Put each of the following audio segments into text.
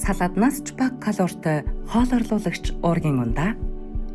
Саладнаас ч бага калоритой хоол орлуулагч уургийн ундаа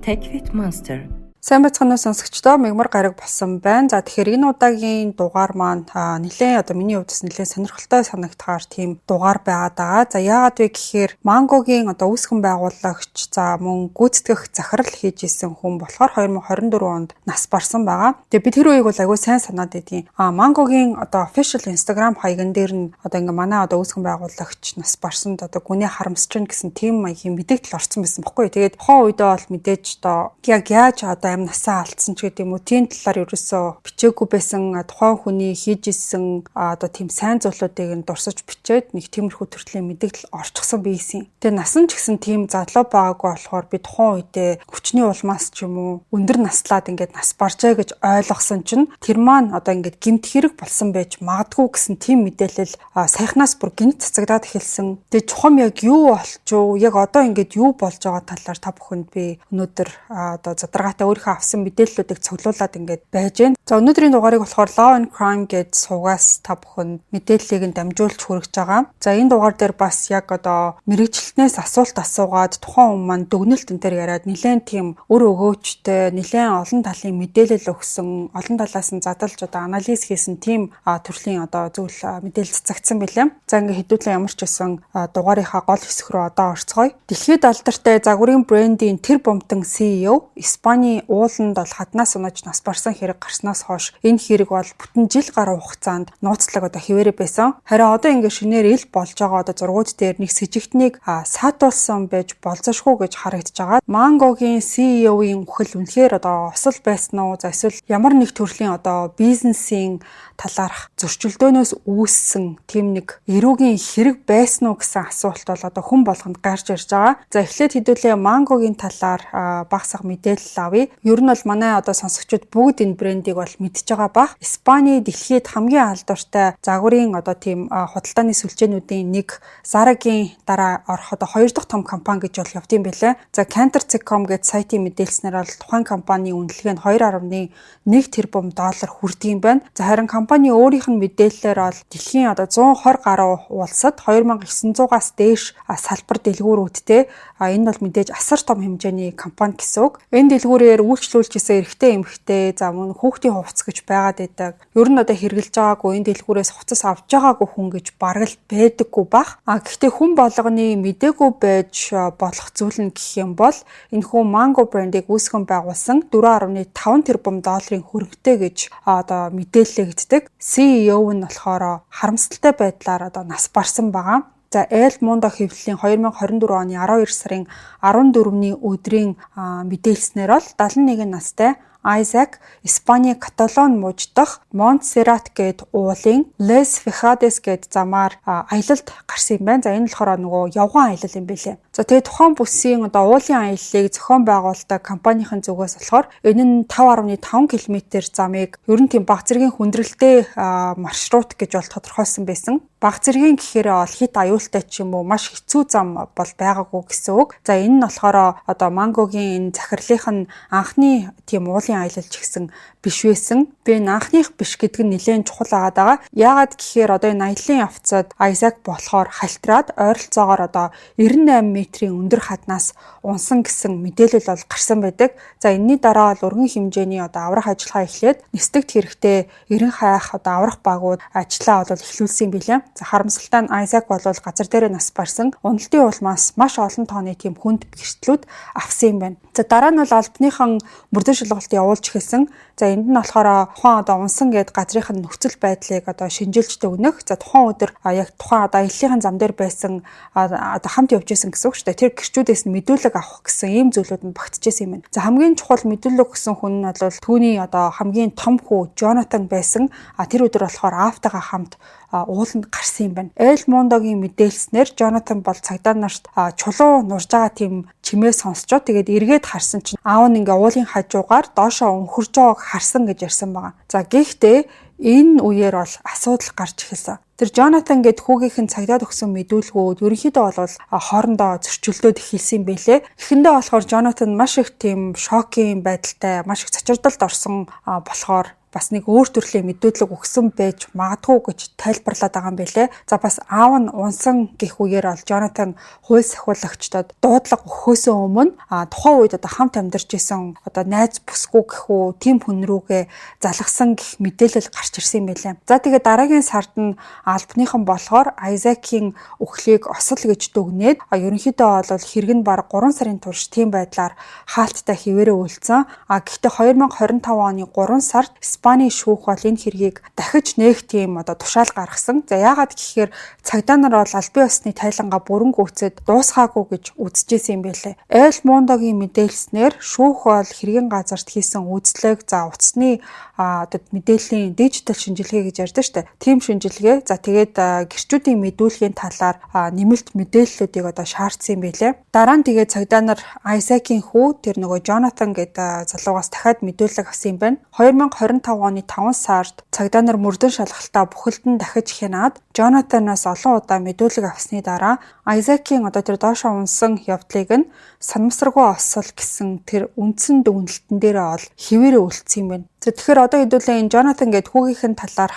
Take Fit Monster. Сайн байцгаана уу, сонсогчдоо, мягмар гараг болсон байна. За, тэгэхээр энэ удаагийн дугаар маань нэлээд одоо миний хувьд бас нэлээд сонирхолтой санагдахаар тийм дугаар байгаад байгаа. За, яагаад вэ гэхээр Mango-гийн одоо үүсгэн байгуулагч, за мөн гүйцэтгэх захирал хийж исэн хүн болохоор 2024 онд нас барсан байгаа. Тэгээ би тэр үеийг бол айгүй сайн санаад байдгийн. Mango-гийн одоо official Instagram хаяган дээр нь одоо ингээ манай одоо үүсгэн байгуулагч нас барсанд одоо гүнээ харамсаж байна гэсэн тийм маягийн мэдээлэл орсон байсан бохгүй. Тэгээд тухайн үедээ бол мэдээж одоо яг яаж одоо амь насаа алдсан ч гэдэг юм уу, тийм талаар ерөөсөө бичээгүй байсан. Тухайн хүний хийж исэн одоо тийм сайн зүйлүүдийг нь дурсаж бичээд нэг тиймэрхүү төрлийн мэдээлэл орчихсон байсан. Тэгээ насан ч гэсэн тийм задлуу байгаагүй болохоор би тухайн үедээ хүчний улмаас ч юм уу өндөр наслаад ингээд нас баржээ гэж ойлгосон чинь тэр маань одоо ингээд гэмт хэрэг болсон байж магадгүй гэсэн тийм мэдээлэл саяхнаас бүр гэнэт цацагдаад эхэлсэн. Тэгээ чухам яг юу болчихов, яг одоо ингээд юу болж байгаа талаар та бүхэнд би өнөөдөр одоо задаргаатай өөрийнхөө авсан мэдээллүүдийг цуглуулад ингээд байж байна. За, өнөөдрийн дугаарыг болохоор Law and Crime гээд сувгаас та бүхэнд мэдээллийг нь дамжуулж хүргэж байгаа. За, энэ дугаар дээр бас яг одоо мэргэжилтнээс асуулт асуугаад, тухайн хүн маань дүгнэлт энэ төр яриад, нэлээд тийм өр өгөөчтэй, нэлээд олон талын мэдээлэл өгсөн, олон талаас нь задалж одоо анализ хийсэн тийм төрлийн одоо зүйл мэдээлэл цацагдсан билээ. За, ингээд хэдүүлээ ямар ч байсан дугаарынхаа гол хэсэг рүү одоо орцгоё. Дэлхийд алдартай загварын брендийн тэр бумтан CEO Испани ууланд бол хаднаас унаж нас барсан хэрэг гарснаас хойш энэ хэрэг бол бүтэн жил гаруй хугацаанд нууцлаг одоо хэвээрээ байсан. Харин одоо ингээд шинээр ил болж байгаа одоо зургууд дээр нэг сэжигтнийг саатуулсан байж болзошгүй гэж харагдаж байгаа. Mango-гийн CEO-ийн үхэл үнэхээр одоо осол байсан уу? За, эсвэл ямар нэг төрлийн одоо бизнесийн талаарх зөрчилдөөнөөс үүссэн тийм нэг эрүүгийн хэрэг байсан уу гэсэн асуулт бол одоо хүн болгонд гарч ирж байгаа. За, эхлээд хэдүүлээ Mango-гийн талаар бага сага мэдээлэл авъя. Ер нь бол манай одоо сонсогчид бүгд энэ брендийг бол мэдж байгаа бах. Испани дэлхийд хамгийн алдартай загварын одоо тийм худалдааны сүлжээнүүдийн нэг, Zara-гийн дараа орох одоо хоёр дахь том компани гэж бол явдсан байлээ. За, Kantar.com гэдэг сайтын мэдээлснээр бол тухайн компанийн үнэлгээ нь 2.1 тэрбум доллар хүрдэг юм байна. За, харин компани өөрийнх нь мэдээллээр бол дэлхийн одоо 120 гаруй улсад 2900-аас дээш салбар дэлгүүрүүдтэй, энэ бол мэдээж асар том хэмжээний компани гэсэн үг. Энэ дэлгүүрээр үйлчлүүлж исэн эрэгтэй, эмэгтэй, за мөн хүүхдийн хувцас гэж байгаад байдаг. Ер нь одоо хэрэглэж байгаагүй, энэ дэлгүүрээс хувцас авч байгаагүй хүн гэж бараг л байдаггүй бах. А гэхдээ хүн болгоны мдээгүй байж болох зүйл нь гэх юм бол энэ хүн Mango брендийг үүсгэн байгуулсан 4.5 тэрбум долларын хөрөнгөтэй гэж одоо мэдээллэгддэг. CEO нь болохоор харамсалтай байдлаар одоо нас барсан байгаа. За, El Mundo хэвлэлийн 2024 оны 12 сарын 14-ний өдрийн мэдээлснээр бол 71 настай Isaac Испани Каталон мужид дахь Монтсеррат гээд уулын Les Fijades гээд замаар аялалд гарсан юм байна. За, энэ болохоор нөгөө явган аялал юм билээ. За, тэгээ тухайн бүсийн одоо уулын аяллыг зохион байгуулдаг компанийн зүгээс болохоор энэ нь 5.5 км замыг ер нь тийм бага зэргийн хүндрэлтэй маршрут гэж бол тодорхойлсон байсан. Бага зэргийн гэхээр бол хэт аюултай ч юм уу маш хэцүү зам бол байгаагүй гэсэн үг. За, энэ нь болохоор одоо Mango-гийн энэ захирлынх нь анхны тийм уулын аялал ч гэсэн биш байсан. Би энэ анхных биш гэдэг нь нэлээд чухал байгаад байгаа. Яагаад гэхээр одоо энэ аяллын явцад Isaac болохоор халтраад ойролцоогоор одоо 98 метрийн өндөр хаднаас унсан гэсэн мэдээлэл бол гарсан байдаг. За, энэний дараа бол өргөн хэмжээний одоо аврах ажиллагаа эхлээд нислэгт хэрэгтэй эрен хайх одоо аврах багууд ажлаа бол эхлүүлсэн юм билээ. За, харамсалтай нь Isaac бол газар дээрээ нас барсан. Уналтын улмаас маш олон тооны тийм хүнд бэртлүүд авсан юм байна. За, дараа нь бол албаныхан мөрдөн шалгалт явуулж эхэлсэн. За, энд нь болохоор тухайн одоо унсан гээд газрын нөхцөл байдлыг одоо шинжилж дүгнэх. За, тухайн өдөр яг тухайн одоо аяллахын зам дээр байсан, одоо хамт явж исэн гэсэн үг шүү дээ. Тэр гэрчүүдээс нь мэдүүлэг авах гэсэн ийм зүйлүүд нь багтжсэн юм байна. За, хамгийн чухал мэдүүлэг өгсөн хүн нь бол түүний одоо хамгийн том хүү Jonathan байсан. А тэр өдөр болохоор аавтайгаа хамт ууланд гарсан юм байна. El Mundo-гийн мэдээлснээр Jonathan бол цагдаа нарт чулуу нурж байгаа тийм чимээ сонсчоо, тэгээд эргээд харсан чинь аав нь ингээ уулын хажуугаар доошоо өнхөрж байгааг харсан гэж ярьсан байгаа. За, гэхдээ энэ үеэр бол асуудал гарч эхэлсэн. Тэр Jonathan гээд хүүгийнх нь цагдаад өгсөн мэдүүлгүүд ерөнхийдөө бол хоорондоо зөрчилдөөд эхэлсэн юм билээ. Эхэндээ болохоор Jonathan маш их тийм шокийн байдалтай, маш их цочирдолд орсон болохоор бас нэг өөр төрлийн мэдүүлэг өгсөн байж магадгүй гэж тайлбарлаад байгаа юм билээ. За, бас аав нь унсан гэх үеэр бол Джонатан хууль сахиулагчдад дуудлага өгөхөөсөө өмнө тухайн үед одоо хамт амьдарч исэн одоо найз бүсгүй гэх үү, тийм хүн рүүгээ залгасан гэх мэдээлэл гарч ирсэн юм билээ. За, тэгээд дараагийн сард нь албаныхан болохоор Айзакийн үхлийг осол гэж дүгнээд, ерөнхийдөө бол хэрэг нь бараг 3 сарын турш тийм байдлаар хаалттай хэвээрээ үлдсэн. А гэхдээ 2025 оны 3 сард Испаний шүүх бол энэ хэргийг дахиж нээх тийм одоо тушаал гаргасан. За, яагаад гэхээр цагдаа нар бол албан ёсны тайлангаа бүрэн гүйцэд дуусгаагүй гэж үзэжсэн юм билээ. El Mundo-гийн мэдээлснээр шүүх бол хэргийн газарт хийсэн үзлэг, за, утасны одоо мэдээллийн дижитал шинжилгээ гэж ярьдаг штэ. Тийм шинжилгээ. За, тэгээд гэрчүүдийн мэдүүлгийн талаар нэмэлт мэдээллүүдийг одоо шаардсан юм билээ. Дараа нь тэгээд цагдаа нар Айзакийн хүү, тэр нөгөө Джонатан гэдэг залуугаас дахиад мэдүүлэг авсан юм байна. 2025 оны 5 сард цагдаа нар мөрдөн шалгалтаа бүхэлд нь дахиж хянаад, Джонатанаас олон удаа мэдүүлэг авсны дараа Айзакийн одоо тэр доошоо унсан явдлыг нь санамсаргүй осол гэсэн тэр үндсэн дүгнэлтэн дээрээ бол хэвээрээ үлдсэн юм байна. За, тэгэхээр одоо хэдүүлээ энэ Джонатан гээд хүүгийнх нь талаар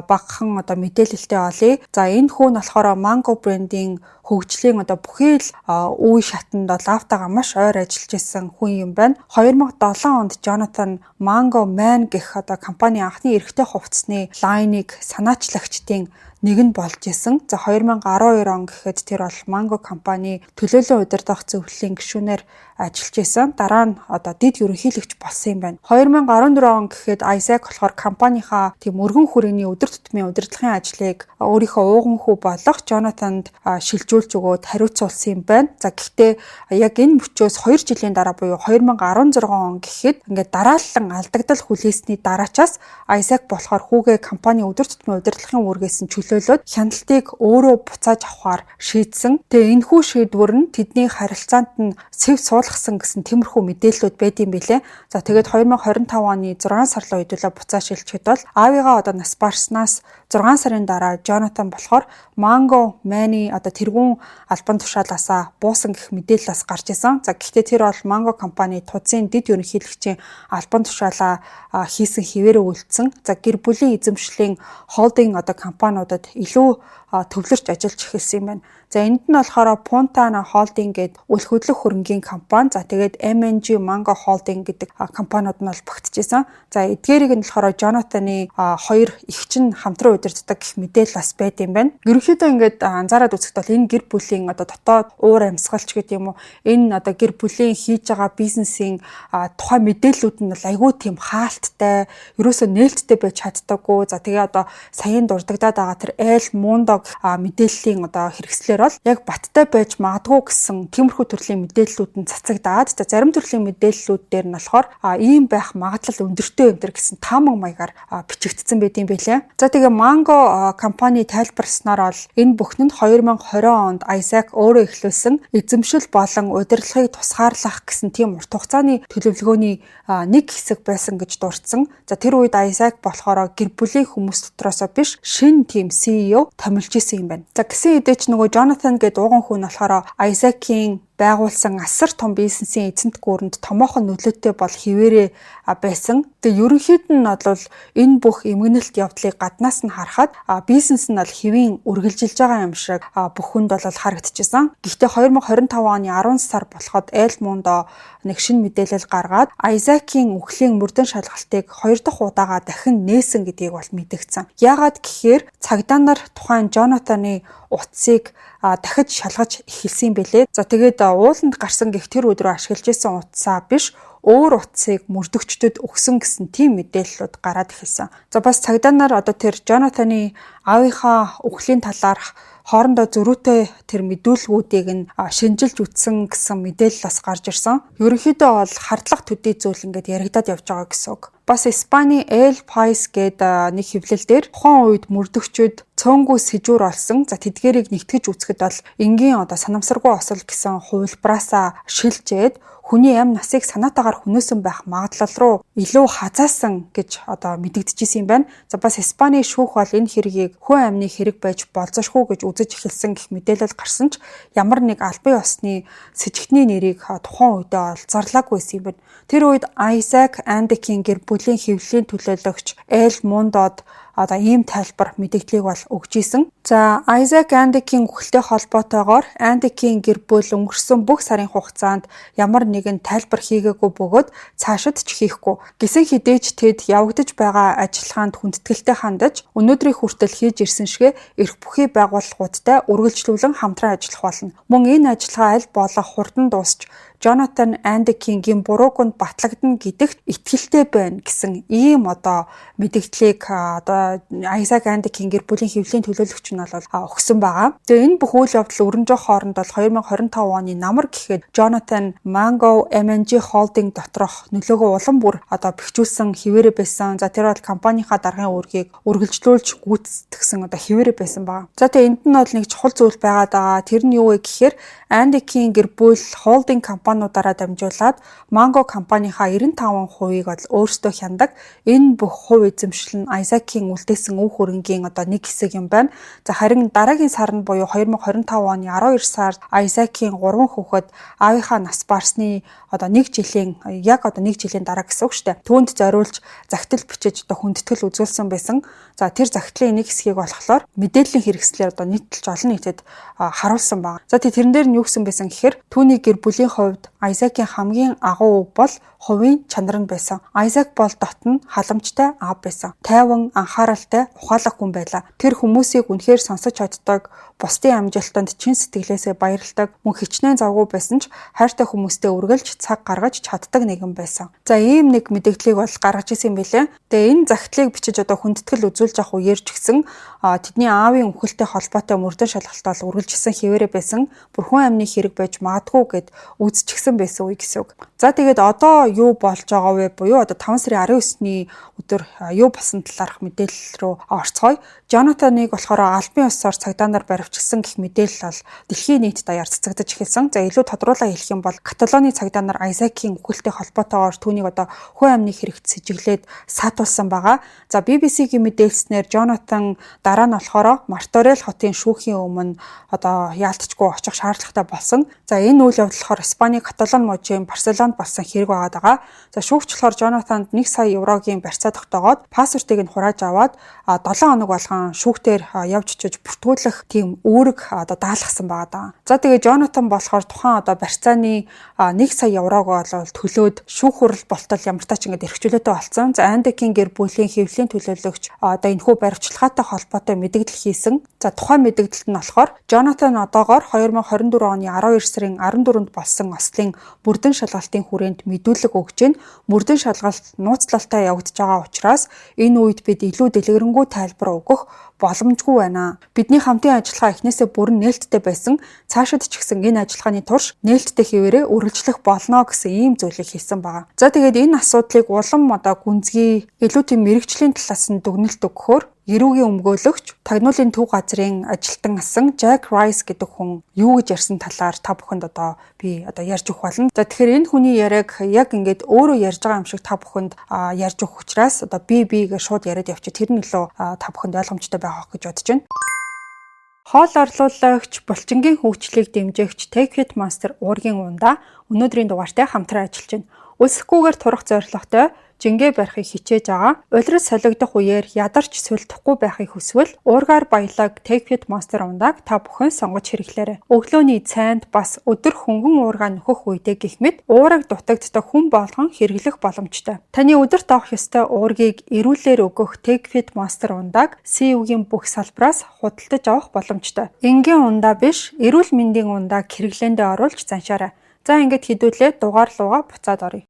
багахан одоо мэдээлэлтэй олъё. За, энэ хүү нь болохоор Mango брендийн хөгжлийн одоо бүхий л үе шатанд бол аавтайгаа маш ойр ажиллаж исэн хүн юм байна. 2007 онд Jonathan Mango Man гэх одоо компани анхны эрэгтэй хувцсны line ыг санаачлагчдын нэг нь болж исэн. За, 2012 он гэхэд тэр бол Mango компани төлөөлөн удирдах зөвлөлийн гишүүнээр ажиллаж исэн. Дараа нь одоо дэд ерөнхийлөгч болсон юм байна. 2014 он гэхэд Isaac болохоор компанийнхаа тийм өргөн хүрээний өдөр тутмын удирдлагын ажлыг өөрийнхөө ууган хүү болох Jonathan-д шилжүүлж өгөөд хариуцуулсан юм байна. За, гэхдээ яг энэ мөчөөс 2 жилийн дараа буюу 2016 он гэхэд ингээд дараалан алдагдал хүлээсний дараачаас Isaac болохоор хүүгээ компани өдөр тутмын удирдлагын үүргээс нь чөлөөлөөд хяналтыг өөрөө буцааж авахар шийдсэн. Тэгээ энэхүү шийдвэр нь тэдний харилцаанд нь сэв суулгасан гэсэн тиймэрхүү мэдээллүүд байд юм билээ. За, тэгээд 2025 оны 6 сар руу хэдүүлээ буцаа шилжихэд бол аавыгаа одоо нас барснаас 6 сарын дараа Jonathan болохоор Mango Man-ы одоо тэргүүн албан тушаалаасаа буусан гэх мэдээлэл бас гарч исэн. За, гэхдээ тэр бол Mango компани ТУЗ-ын дэд ерөнхийлөгчийн албан тушаалаа хийсэн хэвээрээ үлдсэн. За, гэр бүлийн эзэмшлийн холдинг одоо компаниудад илүү төвлөрч ажиллаж эхэлсэн юм байна. За, энд нь болохоор Puntana Holding гэдэг үл хөдлөх хөрөнгийн компани. За, тэгээд MNG Mango Holding гэдэг компаниуд нь бол багтжсэн. За, эдгээрийг нь болохоор Jonathan-ы хоёр эгч нь хамтран удирддаг гэх мэдээлэл бас байд юм байна. Ерөнхийдөө ингээд анзаараад үзэхэд бол энэ гэр бүлийн одоо дотоод уур амьсгалч гэдэг юм уу, энэ одоо гэр бүлийн хийж байгаа бизнесийн тухай мэдээллүүд нь бол айгүй тийм хаалттай, ерөөсөө нээлттэй байж чаддаггүй. За, тэгээ одоо саяын дурддагдаад байгаа тэр El Mundo мэдээллийн одоо хэрэгслээр бол яг баттай байж магадгүй гэсэн тиймэрхүү төрлийн мэдээллүүд нь цацагдаад, за, зарим төрлийн мэдээллүүд дээр нь болохоор ийм байх магадлал өндөртэй юм төр гэсэн таамаг маягаар бичигдсэн байт юм билээ. За, тэгээ Mango компани тайлбарласнаар бол энэ бүхэн нь 2020 онд Isaac өөрөө эхлүүлсэн эзэмшил болон удирдлагыг тусгаарлах гэсэн тийм урт хугацааны төлөвлөгөөний нэг хэсэг байсан гэж дурдсан. За, тэр үед Isaac болохоор гэр бүлийн хүмүүс дотроосоо биш, шинэ тийм CEO томилж исэн юм байна. За, гэсэн хэдий ч нөгөө Jonathan гэдэг ууган хүн болохоор Isaac-ийн байгуулсан асар том бизнесийн эзэнт гүрэнд томоохон нөлөөтэй бол хэвээрээ байсан. Тэгээ ерөнхийд нь бол энэ бүх эмгэнэлт явдлыг гаднаас нь харахад бизнес нь бол хэвийн үргэлжилж байгаа юм шиг бүх хүнд бол харагдчихсан. Гэхдээ 2025 оны 10 сар болоход El Mundo нэг шинэ мэдээлэл гаргаад Isaac-ийн үхлийн мөрдөн шалгалтыг хоёр дахь удаага дахин нээсэн гэдгийг бол мэдэгдсэн. Яагаад гэхээр цагдаа нар тухайн Jonathan-ы утсыг дахиж шалгаж эхэлсэн юм билээ. За, тэгээд ууланд гарсан гэх тэр өдрөө ашиглаж исэн утсаа биш, өөр утсыг мөрдөгчдөд өгсөн гэсэн тийм мэдээллүүд гараад эхэлсэн. За, бас цагдаа нар одоо тэр Jonathan-ы аавынхаа үхлийн талаарх хоорондоо зөрүүтэй тэр мэдүүлгүүдийг нь шинжилж үзсэн гэсэн мэдээлэл бас гарч ирсэн. Ерөнхийдөө бол хардлага төдий зүйл ингээд яригадаад явж байгаа гэсэн үг. Бас Испани El Pais гэдэг нэг хэвлэл дээр тухайн үед мөрдөгчд цөөнгүй сэжүүр олсон. За, тэдгэрийг нэгтгэж үзэхэд бол энгийн одоо санамсаргүй осол гэсэн хувилбараасаа шилжээд хүний амь насыг санаатаагаар хөнөөсөн байх магадлал руу илүү хазаасан гэж одоо мэдэгдэжсэн юм байна. За, бас Испани шүүх бол энэ хэргийг хүн амны хэрэг байж болзошгүй гэж үзэж эхэлсэн гэх мэдээлэл гарсан ч ямар нэг албан ёсны сэжигтний нэрийг тухайн үедээ бол зарлаагүй байсан юм байна. Тэр үед Isaac Andek-ийн гэр бүлийн бүлийн хэвлэлийн төлөөлөгч Эл Мундод одоо ийм тайлбар мэдээллийг бол өгч исэн. За, Isaac Andic-ийн үхэлтэй холбоотойгоор Andic-ийн гэр бүл өнгөрсөн бүх сарын хугацаанд ямар нэгэн тайлбар хийгээгүй бөгөөд цаашид ч хийхгүй. Гисэн хэдий ч тэд явагдаж байгаа ажиллагаанд хүндэтгэлтэй хандаж, өнөөдрийн хүртэл хийж ирсэн шигэ эрх бүхий байгууллагуудтай үргэлжлүүлэн хамтран ажиллах болно. Мөн энэ ажиллагаа аль болох хурдан дуусч Jonathan Andic-ийн гэм бурууг нь батлагдана гэдэгт итгэлтэй байна гэсэн ийм одоо мэдээллийг одоо Isaac Andic-ийн гэр бүлийн хэвлэлийн төлөөлөгч нь бол өгсөн байгаа. Тэгээ энэ бүх үйл явдал өрнөж хооронд бол 2025 оны намар гэхэд Jonathan Mango M&G Holding доторх нөлөөгөө улам бүр одоо бэхжүүлсэн хэвээрээ байсан. За, тэр бол компанийнхаа даргын үүргийг үргэлжлүүлж гүйцэтгсэн одоо хэвээрээ байсан байгаа. За, тэгээ энд нь бол нэг чухал зүйл байгаад байгаа. Тэр нь юу вэ гэхээр Andic-ийн гэр бүл холдинг компаниудаараа дамжуулаад Mango компанийнхаа 95%-ийг бол өөрсдөө хяндаг. Энэ бүх хувь эзэмшил нь Isaac-ийн үлдээсэн өв хөрөнгийн одоо нэг хэсэг юм байна. За, харин дараагийн сар нь буюу 2025 оны 12 сард Isaac-ийн 3 хүүхэд аавынхаа нас барсны одоо нэг жилийн, яг одоо нэг жилийн дараа гэсэн үг шүү дээ. Түүнд зориулж захидал бичиж одоо хүндэтгэл үзүүлсэн байсан. За, тэр захидлын нэг хэсгийг болохоор мэдээллийн хэрэгслээр одоо нийтлж олон нийтэд харуулсан байна. За, тэрэн дээр нь юу гэсэн байсан гэхээр түүний гэр бүлийн хувьд Isaac-ийн хамгийн агуу үг бол хувийн чанар нь байсан. Isaac бол дотно, халамжтай аав байсан. Тайван, анхааралтай, ухаалаг хүн байлаа. Тэр хүмүүсийг үнэхээр сонсож чаддаг, бусдын амжилтанд чин сэтгэлээсээ баярладаг, мөн хичнээн завгүй байсан ч хайртай хүмүүстэй үргэлж цаг гаргаж чаддаг нэгэн байсан. За, ийм нэг мэдээллийг бол гаргаж ирсэн юм билээ. Тэгээ энэ захидлыг бичиж одоо хүндэтгэл үзүүлж авах үеэр ч гэсэн тэдний аавын үхэлтэй холбоотой мөрдөн шалгалт бол үргэлжилсэн хэвээрээ байсан. Бүр хүн амны хэрэг байж магадгүй гэд үзчихсэн байсан үе гэсэн үг. За, тэгээд одоо юу болж байгаа вэ буюу одоо 5 сарын 19-ний өдөр юу болсон талаарх мэдээлэл рүү орцгоё. Jonathan-ыг болохоор албан ёсоор цагдаа нар баривчилсан гэх мэдээлэл бол дэлхийн нийт даяар цацагдаж эхэлсэн. За, илүү тодруулаа хэлэх юм бол Каталоны цагдаа нар Isaac-ийн үхэлтэй холбоотойгоор түүнийг одоо хүн амны хэрэгт сэжиглээд саатуулсан байгаа. За, BBC-гийн мэдээлснээр Jonathan дараа нь болохоор Марторел хотын шүүхийн өмнө одоо яалтчгүй очих шаардлагатай болсон. За, энэ үйл явдал болохоор Испани Каталон мужийн Барселонд болсон хэрэг байгаад байгаа. За, шүүгч болохоор Jonathan-д 1 сая еврогийн барьцаа тогтоогоод паспортыг нь хурааж аваад 7 хоног болгон шүүхтэр явж очиж бүртгүүлэх тийм үүрэг одоо даалгасан байгаа даа. За, тэгээ Jonathan болохоор тухайн одоо барьцааны 1 сая еврог бол төлөөд шүүх хурал болтол ямар тач ингээд эрх чөлөөтэй болсон. За, Андикийн гэр бүлийн хэвлэлийн төлөөлөгч одоо энэхүү баривчилгаатай холбоотой мэдээлэл хийсэн. За, тухайн мэдээлэлд нь болохоор Jonathan одоогоор 2024 оны 12 сарын 14-нд болсон ослын мөрдөн шалгалтын хүрээнд мэдүүлэг өгч гин. Мөрдөн шалгалт нууцлалтай явагдаж байгаа учраас энэ үед бид илүү дэлгэрэнгүй тайлбар өгөх боломжгүй байна. Бидний хамтын ажиллагаа эхнээсээ бүрэн нээлттэй байсан. Цаашид ч гэсэн энэ ажиллагааны турш нээлттэй хэвээрээ үргэлжлэх болно гэсэн ийм зүйлийг хэлсэн байгаа. За, тэгээд энэ асуудлыг улам одоо гүнзгий, илүү тийм мэрэгжлийн талаас нь дүгнэлт өгөхөөр эрүүгийн өмгөөлөгч, тагнуулын төв газрын ажилтан асан Jack Rice гэдэг хүн юу гэж ярьсан талаар та бүхэнд одоо би одоо ярьж өгөх болно. За, тэгэхээр энэ хүний яриаг яг ингээд өөрөө ярьж байгаа юм шиг та бүхэнд ярьж өгөх учраас одоо би гэж шууд яриад явчих. Тэр нь илүү та бүхэнд ойлгомжтой байх гэж бодож байна. Хоол орлуулагч, булчингийн хөгжлийг дэмжигч Take Master уургийн ундаа өнөөдрийн дугаартай хамтран ажиллаж байна. Өлсөхгүйгээр турах зорилготой жингээ барихыг хичээж байгаа. Улирал солигдох үеэр ядарч сулдахгүй байхыг хүсвэл уургаар баялаг Take Fit Master ундааг та бүхэн сонгож хэрэглээрэй. Өглөөний цайнд бас өдөр хөнгөн уургаа нөхөх үедээ гэх мэт уураг дутагддаг хүн болгон хэрэглэх боломжтой. Таны өдөрт авах ёстой уургийг эрүүлээр өгөх Take Fit Master ундааг CU-гийн бүх салбараас худалдаж авах боломжтой. Энгийн ундаа биш, эрүүл мэндийн ундааг хэрэглээндээ оруулж заншаарай. За, ингээд хэдүүлээ дугаар руугаа буцаад оръё.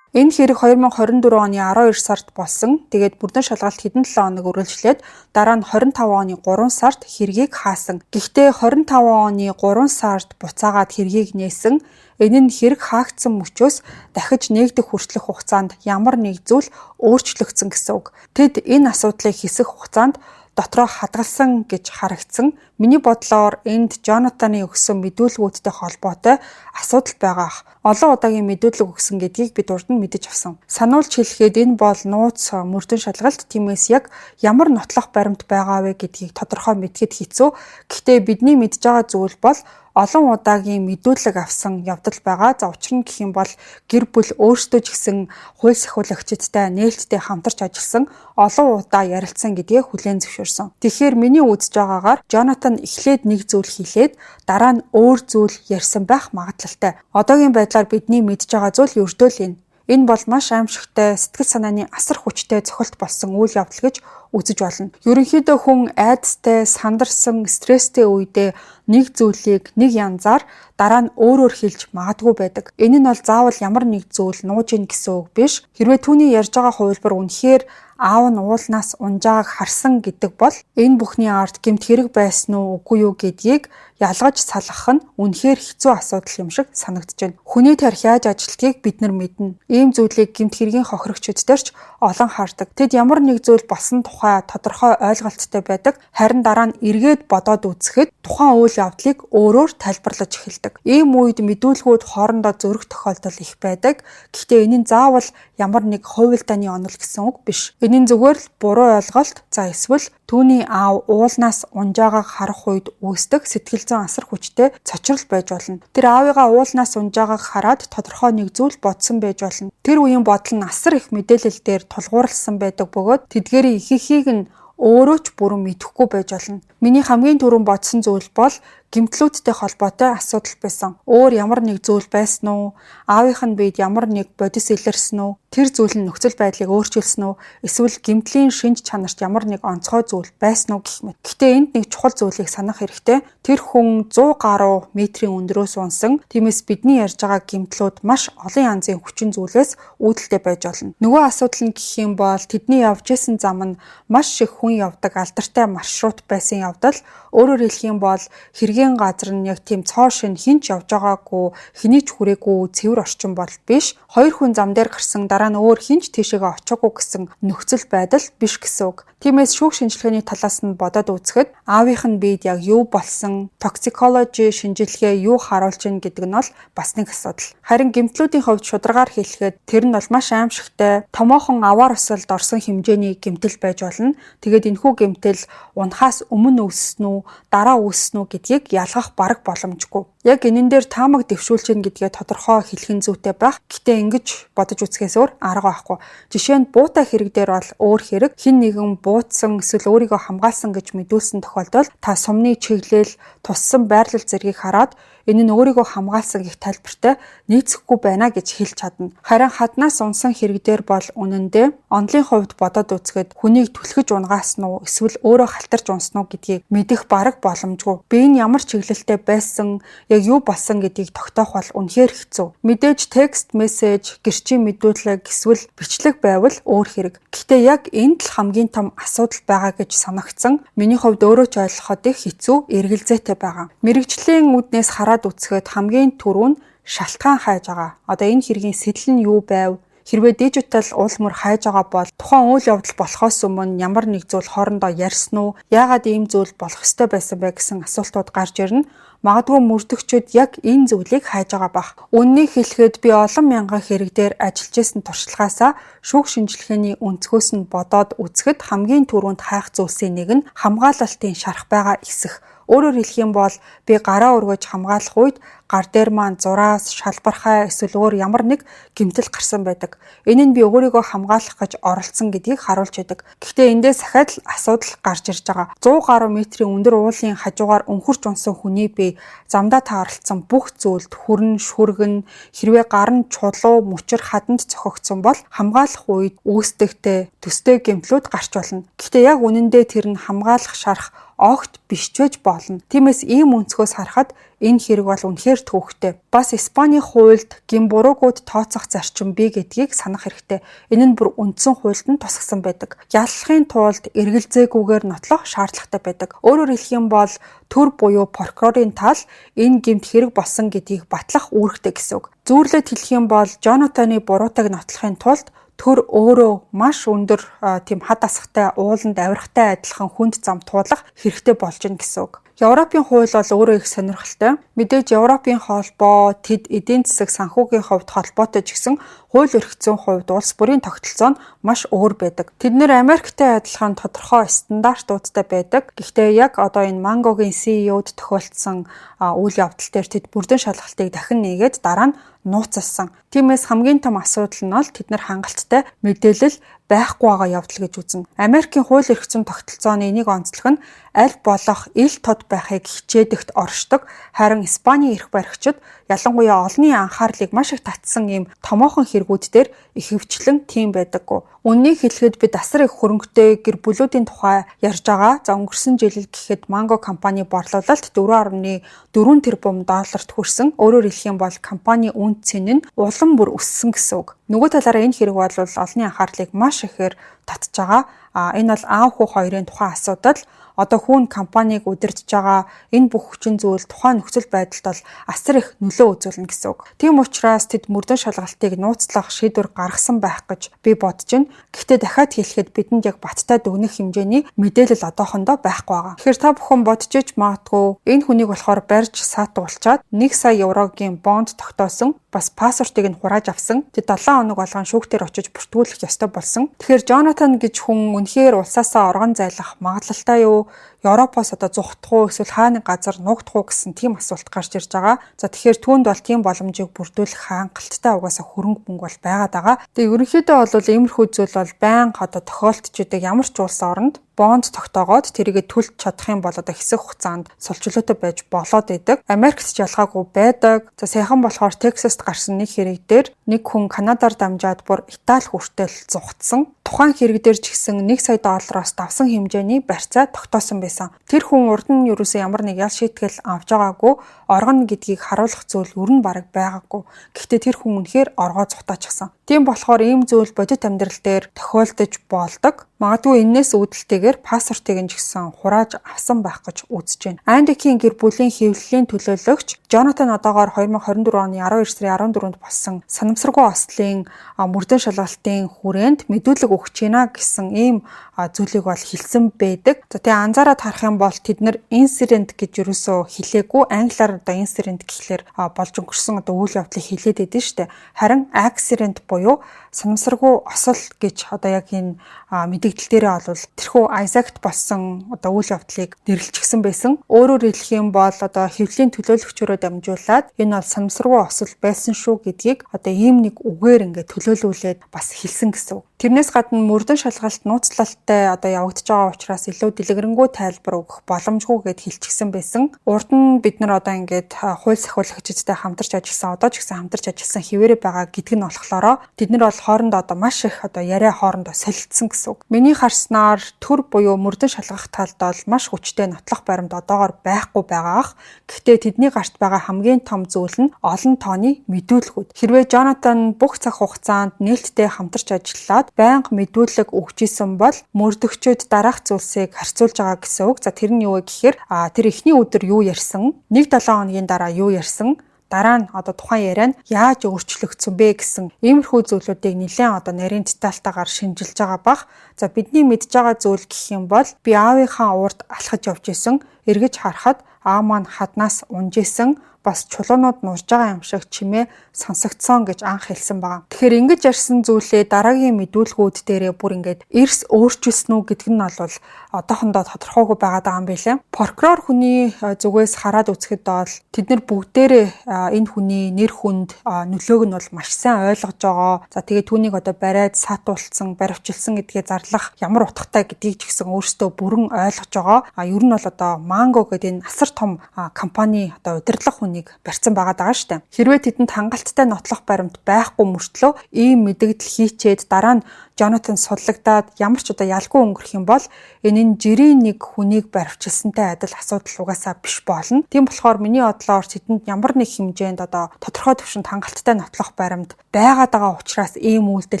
Энэ хэрэг 2024 оны 12 сард болсон. Тэгээд бүрдэн шалгалт хэдэн 7 хоног үргэлжлээд дараа нь 25 оны 3 сард хэргийг хаасан. Гэхдээ 25 оны 3 сард буцаагаад хэргийг нээсэн. Энэ нь хэрэг хаагдсан мөчөөс дахиж нээгдэх хүртэлх хугацаанд ямар нэг зүйл өөрчлөгдсөн гэсэн үг. Тэд энэ асуудлыг хэсэг хугацаанд дотроо хадгалсан гэж харагдсан. Миний бодлоор энд Джонатаны өгсөн мэдүүлгүүдтэй холбоотой асуудал байгаа ах. Олон удаагийн мэдүүлэг өгсөн гэдгийг бид урд нь мэдэж авсан. Сануулж хэлэхэд энэ бол нууц мөрдөн шалгалт. Тиймээс яг ямар нотлох баримт байгаа вэ гэдгийг тодорхой мэдэхэд хэцүү. Гэхдээ бидний мэдж байгаа зүйл бол олон удаагийн мэдүүлэг авсан явдал байгаа. За, учир нь гэх юм бол гэр бүл өөрсдөө ч гэсэн хууль сахиулагчидтай нээлттэй хамтарч ажилласан, олон удаа ярилцсан гэдгээ хүлээн зөвшөөрсөн. Тэгэхээр миний үзэж байгаагаар Джонатан эхлээд нэг зүйл хэлээд, дараа нь өөр зүйл ярьсан байх магадлалтай. Одоогийн байдлаар бидний мэдж байгаа зүйл ердөө л энэ. Энэ бол маш аимшигтай, сэтгэл санааны асар хүчтэй цохилт болсон үйл явдал гэж үзэж болно. Ерөнхийдөө хүн айдастай, сандарсан, стресстэй үедээ нэг зүйлийг нэг янзаар, дараа нь өөрөөр хэлж магадгүй байдаг. Энэ нь бол заавал ямар нэг зүйл нууж ийн гэсэн үг биш. Хэрвээ түүний ярьж байгаа хувилбар үнэхээр аав нь уулнаас унж байгааг харсан гэдэг бол энэ бүхний ард гэмт хэрэг байсан уу, үгүй юу гэдгийг ялгаж салгах нь үнэхээр хэцүү асуудал юм шиг санагдаж байна. Хүний тархи яаж ажилладгийг бид нар мэднэ. Ийм зүйлийг гэмт хэргийн хохирогчид дээр ч олон хардаг. Тэд ямар нэг зүйл болсон тухай тодорхой ойлголттой байдаг. Харин дараа нь эргээд бодоод үзэхэд тухайн үйл явдлыг өөрөөр тайлбарлаж эхэлдэг. Ийм үед мэдүүлгүүд хоорондоо зөрөх тохиолдол их байдаг. Гэхдээ энэ нь заавал ямар нэг хувилдааны онол гэсэн үг биш. Энэ нь зүгээр л буруу ойлголт, за эсвэл түүний аав уулнаас унж байгааг харах үед үүсдэг сэтгэл зүйн асар хүчтэй цочрол байж болно. Тэр аавыгаа уулнаас унж байгааг хараад тодорхой нэг зүйл бодсон байж болно. Тэр үеийн бодол нь асар их мэдээлэл дээр тулгуурласан байдаг бөгөөд тэдгээрийн ихэнхийг нь өөрөө ч бүрэн мэдэхгүй байж болно. Миний хамгийн түрүүнд бодсон зүйл бол гэмтлүүдтэй холбоотой асуудал байсан. Өөр ямар нэг зүйл байсан уу? Аавынх нь биед ямар нэг бодис илэрсэн үү? Тэр зүйл нь нөхцөл байдлыг өөрчилсөн үү? Эсвэл гэмтлийн шинж чанарт ямар нэг онцгой зүйл байсан уу гэх мэт. Гэхдээ энд нэг чухал зүйлийг санах хэрэгтэй. Тэр хүн 100 гаруй метрийн өндрөөс унсан. Тиймээс бидний ярьж байгаа гэмтлүүд маш олон янзын хүчин зүйлээс үүдэлтэй байж болно. Нөгөө асуудал нь гэх юм бол тэдний явж исэн зам нь маш их хүн явдаг алдартай маршрут байсан явдал. Өөрөөр хэлэх юм бол хэргийн газар нь яг тийм цоо шинэ, хэн ч явж байгаагүй, хэний ч хүрээгүй цэвэр орчин бол биш. Хоёр хүн зам дээр гарсан, дараа нь өөр хэн ч тийшээгээ очоогүй гэсэн нөхцөл байдал биш гэсэн үг. Тиймээс шүүх шинжилгээний талаас нь бодоод үзэхэд аавынх нь биед яг юу болсон, toxicology шинжилгээ юу харуулж байна гэдэг нь бол бас нэг асуудал. Харин гэмтлүүдийн хувьд шударгаар хэлэхэд тэр нь бол маш аимшигтай, томоохон аваар осолд орсон хэмжээний гэмтэл байж болно. Тэгээд энэхүү гэмтэл унахаас өмнө үүссэн үү, дараа үүссэн үү гэдгийг ялгах бараг боломжгүй. Яг энэн дээр таамаг дэвшүүлж гин гэдгээ тодорхой хэлэх нь зүйтэй байх. Гэхдээ ингэж бодож үзэхээс өөр арга байхгүй. Жишээ нь буутай хэрэг дээр бол өөр хэрэг. Хэн нэгэн бууцсан эсвэл өөрийгөө хамгаалсан гэж мэдүүлсэн тохиолдолд та сумны чиглэл, туссан байрлал зэргийг хараад энэ нь өөрийгөө хамгаалсан гэх тайлбартай нийцэхгүй байна гэж хэлж чадна. Харин хаднаас унсан хэрэг дээр бол үнэндээ онолын хувьд бодоод үзэхэд хүнийг түлхэж унгаасан уу, эсвэл өөрөө халтарч унсан уу гэдгийг мэдэх бараг боломжгүй. Би энэ ямар чиглэлтэй байсан, яг юу болсон гэдгийг тогтоох бол үнэхээр хэцүү. Мэдээж text message, гэрчийн мэдүүлэг эсвэл бичлэг байвал өөр хэрэг. Гэхдээ яг энд л хамгийн том асуудал байгаа гэж санагдсан. Миний хувьд өөрөө ч ойлгоход их хэцүү, эргэлзээтэй байгаа. Мэргэжлийн үүднээс хараад үзэхэд хамгийн түрүү нь шалтгаан хайж байгаа. Одоо энэ хэргийн сэтэл нь юу байв? Хэрвээ дижитал уул мөр хайж байгаа бол тухайн үйл явдал болохоос өмнө ямар нэг зүйл хоорондоо ярьсан уу? Яагаад ийм зүйл болох ёстой байсан бэ гэсэн асуултууд гарч ирнэ. Магадгүй мөрдөгчид яг энэ зүйлийг хайж байгаа байх. Үнэнийг хэлэхэд би олон мянган хэрэг дээр ажиллаж исэн туршлагаасаа шүүх шинжилгээний өнцгөөс нь бодоод үзэхэд хамгийн түрүүнд хайх зүйлсийн нэг нь хамгаалалтын шарх байгаа эсэх. Өөрөөр хэлэх юм бол би гараа өргөж хамгаалах үед гар дээр маань зураас, шалбархай эсвэл өөр ямар нэг гэмтэл гарсан байдаг. Энэ нь би өөрийгөө хамгаалах гэж оролдсон гэдгийг харуулж байдаг. Гэхдээ эндээс дахиад л асуудал гарч ирж байгаа. 100 гаруй метрийн өндөр уулын хажуугаар өнхөрч унсан хүний бие замдаа тааралдсан бүх зүйлд хүрэн, шүргэн, хэрвээ гар нь чулуу, мөчир хаданд цохигдсон бол хамгаалах үед үүсдэгтэй төстэй гэмтлүүд гарч болно. Гэхдээ яг үнэндээ тэр нь хамгаалах шарх огт биш ч байж болно. Тиймээс ийм өнцгөөс харахад энэ хэрэг бол үнэхээр түүхтэй. Бас Испанийн хуульд гэм буруугууд тооцох зарчим бий гэдгийг санах хэрэгтэй. Энэ нь бүр үндсэн хуульд нь тусгасан байдаг. Яллахын тулд эргэлзээгүйгээр нотлох шаардлагатай байдаг. Өөрөөр хэлэх юм бол төр буюу прокурорын тал энэ гэмт хэрэг болсон гэдгийг батлах үүрэгтэй гэсэн үг. Зүйрлээд хэлэх юм бол Джонатаны буруутайг нотлохын тулд төр өөрөө маш өндөр тийм хад асгатай ууланд авирахтай адилхан хүнд зам туулах хэрэгтэй болж байна гэсэн үг. Европын хууль бол өөрөө их сонирхолтой. Мэдээж Европын холбоо, тэд эдийн засаг санхүүгийн хувьд холбоотой ч гэсэн хууль эрх зүйн хувьд улс бүрийн тогтолцоо нь маш өөр байдаг. Тэд нэр Америктэй адилхан тодорхой стандартуудтай байдаг. Гэхдээ яг одоо энэ Mango-гийн CEO-д тохиолдсон үйл явдал дээр тэд бүрдэн шалгалтыг дахин нээгээд дараа нь нууцласан. Тиймээс хамгийн том асуудал нь бол тэд нар хангалттай мэдээлэл байхгүй байгаа явдал гэж үзнэ. Америкийн хууль эрх зүйн тогтолцооны нэг онцлог нь аль болох ил тод байхыг хичээдэгт оршдог. Харин Испанийн эрх баригчид ялангуяа олонний анхаарлыг маш их татсан ийм томоохон хэрэгүүд дээр ихэвчлэн тийм байдаггүй. Үннийг хэлэхэд бид асар их хөрөнгөтэй гэр бүлүүдийн тухай ярьж байгаа. За, өнгөрсөн жил гэхэд Mango компани борлуулалт 4.4 тэрбум долларт хүрсэн. Өөрөөр хэлэх юм бол компани үнэ цэн нь улам бүр өссөн гэсэн үг. Нөгөө талаараа энэ хэрэг бол олонний анхаарлыг маш ихээр татж байгаа. А энэ бол аав хүү хоёрын тухайн асуудал. Одоо хүн компанийг удирдах байгаа энэ бүх хүчин зүйл тухайн нөхцөл байдалд бол асар их нөлөө үзүүлнэ гэсэн үг. Тийм учраас тэд мөрдөн шалгалтыг нууцлах шийдвэр гаргасан байх гэж би бодож байна. Гэхдээ дахиад хэлэхэд бидэнд яг баттай дүгнэх хэмжээний мэдээлэл одоохондоо байхгүй байгаа. Тэгэхээр та бүхэн бодож иж магадгүй энэ хүнийг болохоор барьж саатуулчаад 1 сая еврогийн бонд тогтоосон, бас паспортыг нь хурааж авсан. Тэд 7 хоног болгон шүүхтэр очиж бүртгүүлэх ёстой болсон. Тэгэхээр Джонатан гэж хүн үнэхээр улсаасаа оргон зайлах магадлалтай юу? Европоос одоо зугтах уу, эсвэл хаа нэг газар нуугдах уу гэсэн тийм асуулт гарч ирж байгаа. За, тэгэхээр түүнд бол тийм боломжийг бүрдүүлэх хангалттай угаасаа хөрөнгө мөнгө бол байгаад байгаа. Тэгээ ерөнхийдөө бол иймэрхүү зүйл бол байнга одоо тохиолдож идэг. Ямар ч улс оронд бонд тогтоогоод тэрийгэ төлж чадах юм бол одоо хэсэг хугацаанд сул чөлөөтэй байж болоод идэг. Америкт ч ялгаагүй байдаг. За, саяхан болохоор Тексаст гарсан нэг хэрэг дээр нэг хүн Канадаар дамжаад бүр Итали хүртэл зугтсан. Тухайн хэрэг дээр ч гэсэн 1 сая доллароос давсан хэмжээний барьцаа тогтоосон байсан. Тэр хүн урд нь ерөөсөө ямар нэг ял шийтгэл авч байгаагүй, оргоно гэдгийг харуулах зүйл ер нь бараг байгаагүй. Гэхдээ тэр хүн үнэхээр оргоо зугтаачихсан. Тийм болохоор ийм зүйл бодит амьдрал дээр тохиолдож болдог. Магадгүй энээс үүдэлтэйгээр паспортыг нь ч гэсэн хурааж авсан байх гэж үзэж байна. Андикийн гэр бүлийн хэвлэлийн төлөөлөгч Джонатан одоогоор 2024 оны 12 сарын 14-нд болсон санамсаргүй ослын мөрдөн шалгалтын хүрээнд мэдүүлэг өгч байна гэсэн ийм зүйлийг бол хэлсэн байдаг. За, тэгээ анзаараад харах юм бол тэд нар incident гэж юусоо хэлээгүй. Англиар одоо incident гэхлээр болж өнгөрсөн одоо үйл явдлыг хэлээд байдсан шүү дээ. Харин accident буюу санамсаргүй осол гэж одоо яг энэ мэдэгдэл дээрээ бол тэрхүү Isaac-т болсон одоо үйл явдлыг нэрлэчихсэн байсан. Өөрөөр хэлэх юм бол одоо хэвлэлийн төлөөлөгчөөрөө дамжуулаад энэ бол санамсаргүй осол байсан шүү гэдгийг одоо ийм нэг үгээр ингээд төлөөлүүлээд бас хэлсэн гэсэн үг. Тэрнээс гадна мөрдөн шалгалт нууцлалтай одоо явагдаж байгаа учраас илүү дэлгэрэнгүй тайлбар өгөх боломжгүй гэд хэлчихсэн байсан. Урд нь бид нар одоо ингээд хууль сахиулагчидтай хамтарч ажилласан, одоо ч гэсэн хамтарч ажилласан хэвээрээ байгаа гэдг нь болохлоороо тэд нар бол хоорондоо одоо маш их одоо яриа хоорондоо солилцсон гэсэн үг. Миний харснаар төр буюу мөрдөн шалгах талд бол маш хүчтэй нотлох баримт одоогоор байхгүй байгаах. Гэхдээ тэдний гарт байгаа хамгийн том зүйл нь олон тооны мэдүүлгүүд. Хэрвээ Джонатан бүх цаг хугацаанд нээлттэй хамтарч ажиллаад байнга мэдүүлэг өгч исэн бол мөрдөгчид дараах зүйлсийг харьцуулж байгаа гэсэн үг. За, тэр нь юу вэ гэхээр тэр эхний өдөр юу ярьсан, 1-7 хоногийн дараа юу ярьсан, дараа нь одоо тухайн яриа нь яаж өөрчлөгдсөн бэ гэсэн иймэрхүү зүйлүүдийг нэлээд одоо нарийн детальтайгаар шинжилж байгаа бах. За, бидний мэдж байгаа зүйл гэх юм бол би аавынхаа урд алхаж явж исэн. Эргэж харахад аав маань хаднаас унж исэн, бас чулуунууд нурж байгаа юм шиг чимээ сонсогдсон гэж анх хэлсэн байгаа. Тэгэхээр ингэж ярьсан зүйлээ дараагийн мэдүүлгүүд дээрээ бүр ингээд эрс өөрчилсөн үү гэдг нь бол одоохондоо тодорхойгүй байгаа даа юм билээ. Прокурор хүний зүгээс хараад үзэхэд бол тэд нар бүгдээрээ энэ хүний нэр хүнд нөлөөг нь бол маш сайн ойлгож байгаа. За, тэгээд түүнийг одоо бариад саатуулсан, баривчилсан гэдгээ зарлах ямар утгатай гэдгийг ч гэсэн өөрсдөө бүрэн ойлгож байгаа. А ер нь бол одоо Mango гэдэг энэ асар том компани одоо удирдлага хүнийг барьсан байгаа даа штэ. Хэрвээ тэдэнд хангалттай нотлох баримт байхгүй мөртлөө ийм мэдэгдэл хийчээд дараа нь Джонатан судлагдаад ямар ч одоо ялгүй өнгөрөх юм бол энэ нь жирийн нэг хүнийг баривчилсантай адил асуудал угаасаа биш болно. Тийм болохоор миний бодлоор тэдэнд ямар нэг хэмжээнд одоо тодорхой түвшинд хангалттай нотлох баримт байгаад байгаа учраас ийм үйлдэл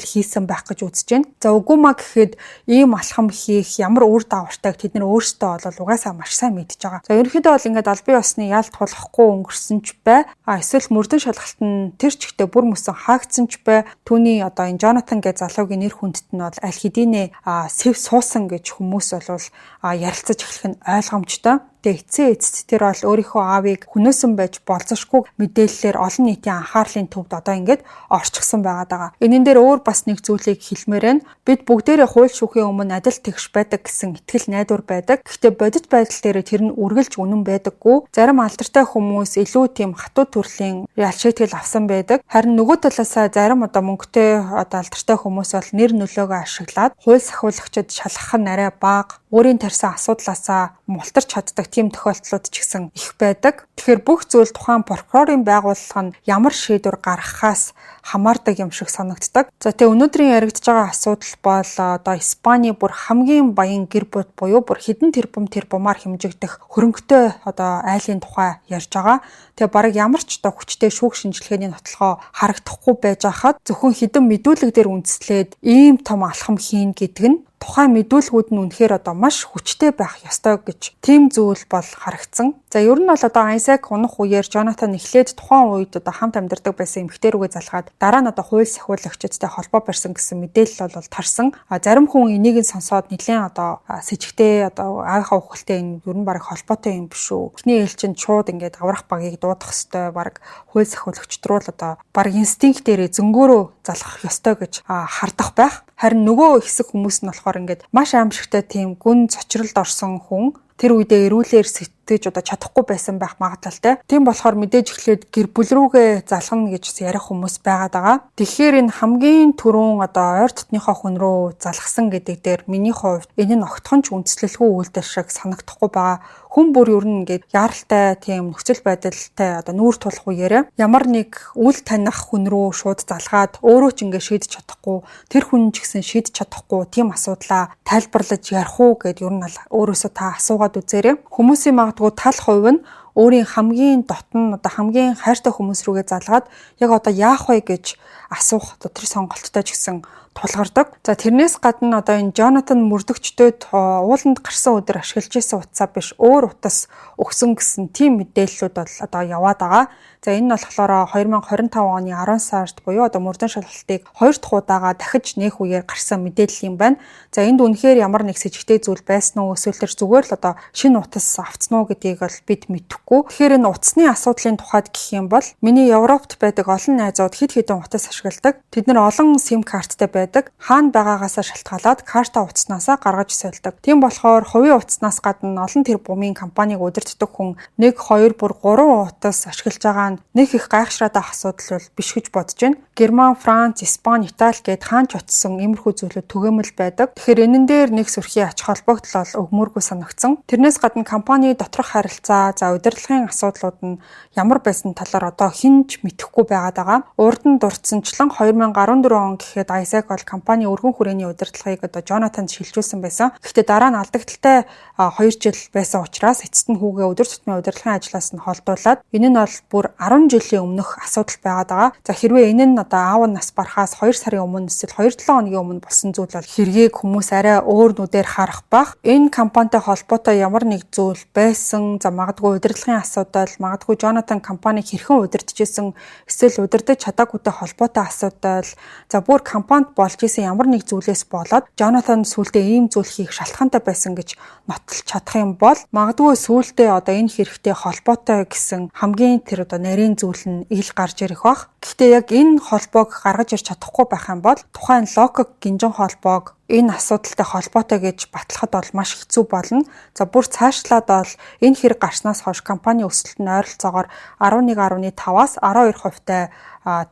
хийсэн байх гэж үзэж байна. За, үгүй маа гэхэд ийм алхам хийх ямар үр дагавартайг тэд нар өөрсдөө бол угаасаа маш сайн мэдж байгаа. За, ерөнхийдөө бол ингээд албан ёсны ялт тулахгүй өнгөрсөн ч бай. А эсвэл мөрдөн шалгалт нь тэр чигтээ бүр мөсөн хаагдсан ч бай. Түүний одоо энэ Джонатан гэж залуугийн нэр хүндэт нь бол аль хэдийнэ сэв суусан гэж хүмүүс бол ярилцаж эхлэх нь ойлгомжтой. Гэхдээ эцсийн эцэст тэр бол өөрийнхөө аавыг хөнөөсөн байж болзошгүй мэдээллээр олон нийтийн анхаарлын төвд одоо ингээд орчихсон байгаад байгаа. Энэн дээр өөр бас нэг зүйлийг хэлмээр байна. Бид бүгдээрээ хууль шүүхийн өмнө адил тэгш байдаг гэсэн итгэл найдвар байдаг. Гэхдээ бодит байдал дээр тэр нь үргэлж үнэн байдаггүй. Зарим алдартай хүмүүс илүү тийм хатуу төрлийн ял шийтгэл авсан байдаг. Харин нөгөө талаасаа зарим одоо мөнгөтэй одоо алдартай хүмүүс бол нэр нөлөөгөө ашиглаад хууль сахиулагчид шалгах нь арай бага, өөрийн тарьсан асуудлаасаа мултарч чаддаг тийм тохиолдлууд ч гэсэн их байдаг. Тэгэхээр бүх зүйл тухайн прокурорын байгууллага нь ямар шийдвэр гаргахаас хамаардаг юм шиг санагддаг. За тэгээ өнөөдрийн яригдж байгаа асуудал бол одоо Испани бүр хамгийн баян гэр бүл буюу бүр хэдэн тэрбум тэрбумаар хэмжигдэх хөрөнгөтэй одоо айлын тухай ярьж байгаа. Тэгээ бараг ямар ч одоо хүчтэй шүүх шинжилгээний нотлохоо харагдахгүй байж байхад зөвхөн хэдэн мэдүүлэг дээр үндэслээд ийм том алхам хийн гэдэг нь тухайн мэдүүлгүүд нь үнэхээр одоо маш хүчтэй байх ёстой гэж тийм зүйл бол харагдсан. За ер нь бол одоо Айзек унах үеэр Джонатан эхлээд тухайн үед одоо хамт амьдардаг байсан эмэгтэй рүүгээ залгаад дараа нь одоо хууль сахиулагчидтай холбоо барьсан гэсэн мэдээлэл бол тарсан. А зарим хүн энийг нь сонсоод нэлээд одоо сэжигтэй одоо аавынхаа үхэлтэй энэ ер нь бараг холбоотой юм биш үү. Эхний ээлжинд шууд ингээд аврах багийг дуудах ёстой, бараг хууль сахиулагчид руу л одоо бараг инстинктээрээ зөнгөөрөө залгах ёстой гэж хардах байх. Харин нөгөө хэсэг хүмүүс нь болохоор ингээд маш аимшигтай тийм гүн цочролд орсон хүн тэр үедээ эрүүлэр сэтгэж одоо чадахгүй байсан байх магадлалтай. Тийм болохоор мэдээж эхлээд гэр бүл рүүгээ залгана гэж ярих хүмүүс байгаад байгаа. Тэгэхээр энэ хамгийн түрүүн одоо ойр дотныхоо хүн рүү залгасан гэдэг дээр миний хувьд энэ нь огтхон ч үндэслэлгүй үйлдэл шиг санагдахгүй байгаа. Хүн бүр ер нь ингээд яаралтай тийм нөхцөл байдалтай одоо нүүр тулах үеэрээ ямар нэг үл таних хүн рүү шууд залгаад өөрөө ч ингээд шийдэж чадахгүй, тэр хүн ч гэсэн шийдэж чадахгүй тийм асуудлаа тайлбарлаж ярих уу гэд ер нь өөрөөсөө та асуугаад үзээрэй. Хүмүүсийн магадгүй тал хувь нь өөрийн хамгийн дотн одоо хамгийн хайртай хүмүүс рүүгээ залгаад яг одоо яах вэ гэж асуух одоо тэр сонголттой ч гэсэн тулгардаг. За тэрнээс гадна одоо энэ Джонатан мөрдөгчдөд ууланд гарсан өдөр ашиглаж исэн утсаа биш өөр утас өгсөн гэсэн тийм мэдээллүүд бол одоо яваад байгаа. За энэ нь болохоор 2025 оны 10 сард буюу одоо мөрдөн шалгалтыг 2 дахь удаага дахиж нээх үеэр гарсан мэдээлэл юм байна. За энд үнэхээр ямар нэг сэжигтэй зүйл байсан уу эсвэл тэр зүгээр л одоо шинэ утас авцсан уу гэдгийг бол бид мэдэхгүй. Тэгэхээр энэ утасны асуудлын тухайд гэх юм бол миний Европт байдаг олон найзууд хэд хэдэн утас ашигладаг. Тэд нар олон SIM карттай байдаг. Хаана байгаагаасаа шалтгаалаад карта утаснаасаа гаргаж сольдог. Тийм болохоор хувийн утаснаас гадна олон тэрбумын компаниг удирддаг хүн 1 2 бүр 3 утас ашиглаж байгаа нь нэг их гайхшраад байх асуудал бол биш гэж бодож байна. Герман, Франц, Испани, Итали гээд хаан ч очсон иймэрхүү зүйлүүд түгээмэл байдаг. Тэгэхээр энэн дээр нэг сүрхий ач холбогдол бол өгмөргүй санагдсан. Тэрнээс гадна компани доторх харилцаа, за удирдлагын асуудлууд нь ямар байсан талаар одоо хэн ч мэдэхгүй байгаад байгаа. Урд нь дурдсанчлан 2014 он гэхэд Айзек бол компани өргөн хүрээний удирдлагыг одоо Джонатанд шилжүүлсэн байсан. Гэхдээ дараа нь алдагдaltaй 2 жил байсан учраас эцэст нь хүүгээ өдөр тутмын удирдлагын ажлаас нь холдуулаад энэ нь бол бүр 10 жилийн өмнөх асуудал байгаад байгаа. За хэрвээ энэ нь одоо аав нь нас барахаас 2 сарын өмнө эсвэл 2-7 хоногийн өмнө болсон зүйл бол хэргийг хүмүүс арай өөр нүдээр харах бах. Энэ компанитай холбоотой ямар нэг зүйл байсан. За магадгүй удирдлагын асуудал, магадгүй Джонатан компаниг хэрхэн удирдах исэн, эсвэл удирдах чадаагүйтэй холбоотой асуудал, за бүр компанид болж исэн ямар нэг зүйлээс болоод Джонатан сүүлдээ ийм зүйл хийх шалтгаантай байсан гэж нотолж чадах юм бол магадгүй сүүлдээ одоо энэ хэрэгтэй холбоотой гэсэн хамгийн тэр одоо нарийн зүйл нь ил гарч ирэх бах. Гэхдээ яг энэ холбоог гаргаж ирч чадахгүй байх юм бол тухайн логик гинжин холбоог энэ асуудалтай холбоотой гэж батлахад бол маш хэцүү болно. За бүр цаашлаад бол энэ хэрэг гарснаас хойш компани өсөлт нь ойролцоогоор 11.5-аас 12%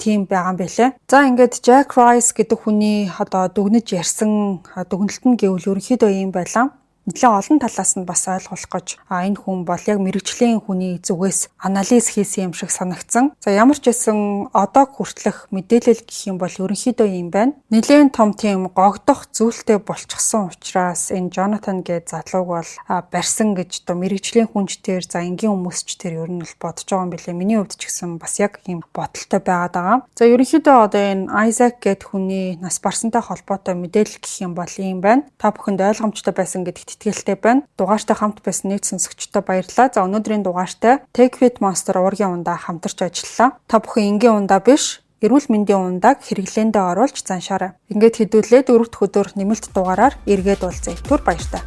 тийм байгаа юм билээ. За ингээд Jack Rice гэдэг хүний одоо дүгнэж ярьсан дүгнэлт нь гэвэл ерөнхийдөө ийм байлаа. Нэлээд олон талаас нь бас ойлгох гэж энэ хүн бол яг мэрэгжлийн хүний зүгээс анализ хийсэн юм шиг санагдсан. За ямар ч байсан одоо хүртэлх мэдээлэл гэх юм бол ерөнхийдөө юм байна. Нэлээд том тийм гогдох зүйлтэй болчихсон учраас энэ Джонатан гээд залууг бол барьсан гэж одоо мэрэгжлийн хүнч тэр за энгийн хүмүүс ч тэр ер нь л бодож байгаа юм билээ. Миний хувьд ч гэсэн бас яг ийм бодолтой байгаад байгаа. За ерөнхийдөө одоо энэ Айзек гээд хүний нас барсантай холбоотой мэдээлэл гэх юм бол ийм байна. Та бүхэнд ойлгомжтой байсан гэдэгт итгэлтэй байна. Дугаартай хамт байсан нийт сонсогчдод баярлалаа. За өнөөдрийн дугаартай Take Fit Monster уургийн ундаа хамтарч ажиллалаа. Та бүхэн энгийн ундаа биш, эрүүл мэндийн ундааг хэрэглээндээ оруулж заншаарай. Ингээд хэдүүлээ дөрөв дэх өдөр нэмэлт дугаараар эргээд уулзъя. Түр баяртай.